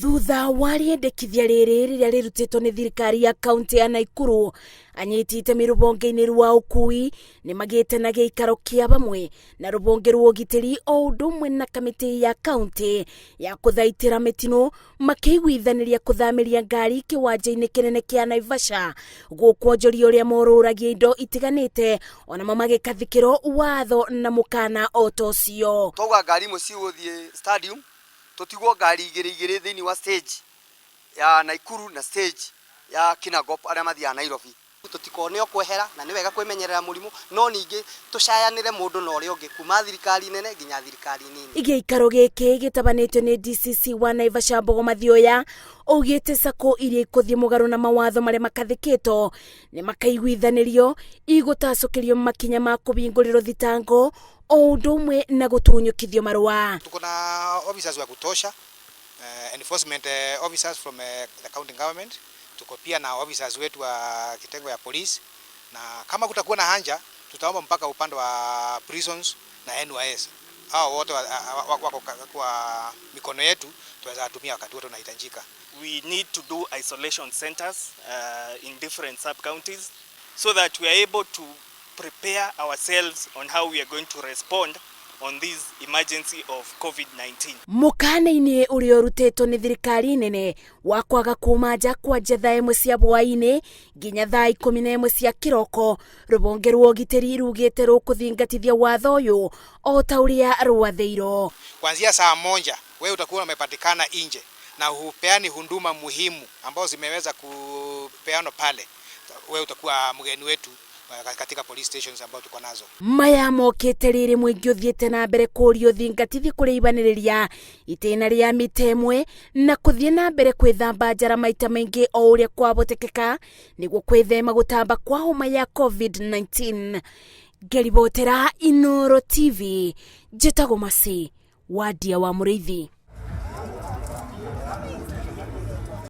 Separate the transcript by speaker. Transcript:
Speaker 1: Thutha wa rĩendekithia rĩrĩ rĩrĩa rĩrutĩtwo nĩ thirikari ya kaunti ya Naikuru, anyiti itemi rũhonge-inĩ rwa ũkui nĩ magĩte na gĩikaro kĩa vamwe na rũhonge rwa ũgitĩri o ũndũ ũmwe na kamĩtĩ ya kaunti ya kũthaitĩra mĩtino, makĩiguithanĩria kũthamĩria ngari kĩwanja-inĩ kĩnene kĩa Naivasha gũkũ onjoria ũrĩa morũragia indo itiganĩte onamo magĩkathĩkĩrwo watho na mũkana o ta ũcio.
Speaker 2: Twauga ngari imwe cigũthiĩ stadium, tũtigwo ngari igĩrĩ igĩrĩ thĩinĩ wa stage ya Naikuru na stage ya Kinangop arĩa mathiaga Nairobi.
Speaker 3: Tũtikone o kwehera na nĩ wega kwĩmenyerera mũrimũ, no ningĩ tũcayanĩre mũndũ na ũrĩa ũngĩ kuma thirikari nene nginya thirikari nini.
Speaker 1: Gĩikaro gĩkĩ gĩtabanĩtio nĩ DCC wa Naivasha Mbogo Mathioya augĩte sacco iria ikũthiĩ mũgarũ na mawatho marĩa makathĩkĩtwo nĩ makaiguithanĩrio igũtacũkĩrio makinya ma kũhingũrĩrwo thitango o ũndũ ũmwe na gũtunyũkithio marũa.
Speaker 4: Tuko na officers wa kutosha, enforcement officers from the county government. Tuko pia na officers wetu wa kitengo ya police, na kama kutakuwa na haja tutaomba mpaka upande wa prisons na NYS. Hao wote wako kwa mikono yetu, tunaweza tumia wakati wote unahitajika.
Speaker 5: We need to do isolation centers in different sub-counties so that we are able to prepare ourselves on how we are going to respond on this emergency of COVID-19.
Speaker 1: Mũkana-inĩ ũrĩa ũrutĩtwo nĩ thirikari nene wa kwaga kuma nja kwanja thaa 1 cia hwaĩ-inĩ nginya thaa 11 cia kĩroko, rũhonge rwa ũgitĩri rugĩte rũkũthingatithia watho ũyũ o ta ũrĩa rwathĩirwo.
Speaker 4: Kuanzia saa 1 wewe utakuwa umepatikana nje na hupeani huduma muhimu ambazo zimeweza kupeanwa pale, wewe utakuwa mgeni wetu katika police stations ambao tuko nazo.
Speaker 1: Maya mokĩte rĩrĩ mũingĩ ũthiĩte na mbere kũũrio ũthingatithie kũrĩibanĩrĩria itĩna rĩa mita 1 na kũthiĩ na mbere kwĩthamba njara maita maingĩ o ũrĩa kwahotekeka nĩguo kwĩthema gũtamba kwa homa ya COVID-19. Ngeribotera Inooro TV, njĩtagwo Mercy Wandia wa Mũrĩithi.